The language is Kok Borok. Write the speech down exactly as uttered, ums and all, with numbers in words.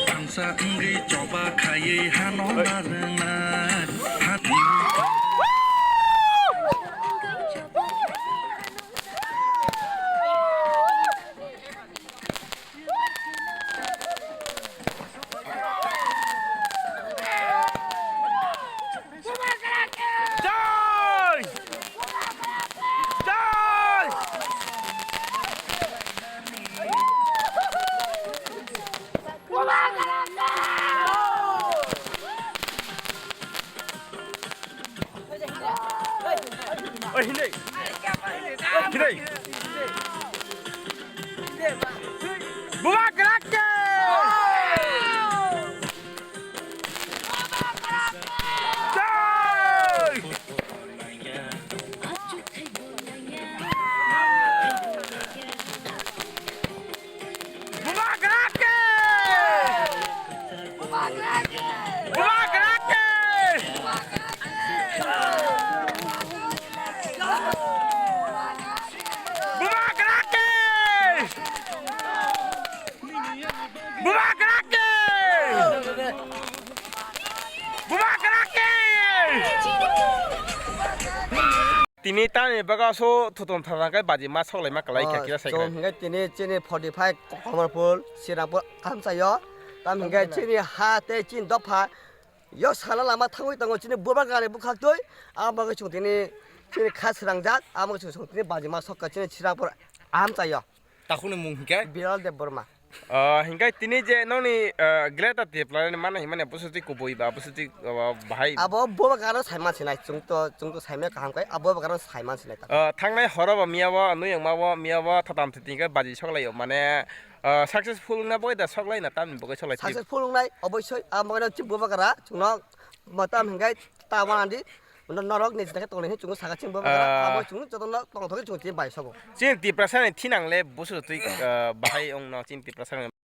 Tangsa wngwi choba khaiwi hano narwknai. Oi, hindai. Hindai. Buma Krak ke! Jai! Buma Krak ke! Buma Krak ke! Buma Krak ke! Buma Krak ke! Buma Krak ke! Tini tamni bagwi so thutom thangkhe baji ma soklaima kwlai khe Oh, kisa chwng saikhe. Hwnkhe tini chini forty five Kamalpur, Srinampur amchaio. Tam hwnkhe chini ha tei chini dopha yo sana lama thangwi tongo chini bubagra ni bwkhaktwi. Amo bagwi chwng tini chini kha srangjak, amo chwng chwng tini baji ma sokha chini Srinampur amchaio. Takhukni mung hwnkhe? Biral Debbarma. Ah, hingkai tini je nokni, ah, Greater Tipraland ni mana himani busuti kubui ba busuti, ah, bahai. Abo bubagra no saiman sinai, chwng to, chwng to saimai kaham kai, abo bubagra no saiman sinai ta. Ah, thangnai horo bo miya bo, nuyung ma bo miya bo, thatam thiti hingkai baji soklaio, mane, ah, successful wngna bagwi da soklaina tamni bagwi soklai tip. Successful wngnai, oboisoi, amo no chwng bubagra, chwngno matam hingkai ta wanadi, no-, norok ni jina khe tonglai hinwi chwngno saka chwng bubagra, Ah. Abo chwngno jotono tongthokgwi chwng tini bai sobo. Chini Tiprasa ni thinang le busu twi, ah, bahai wngno chini Tiprasa ni.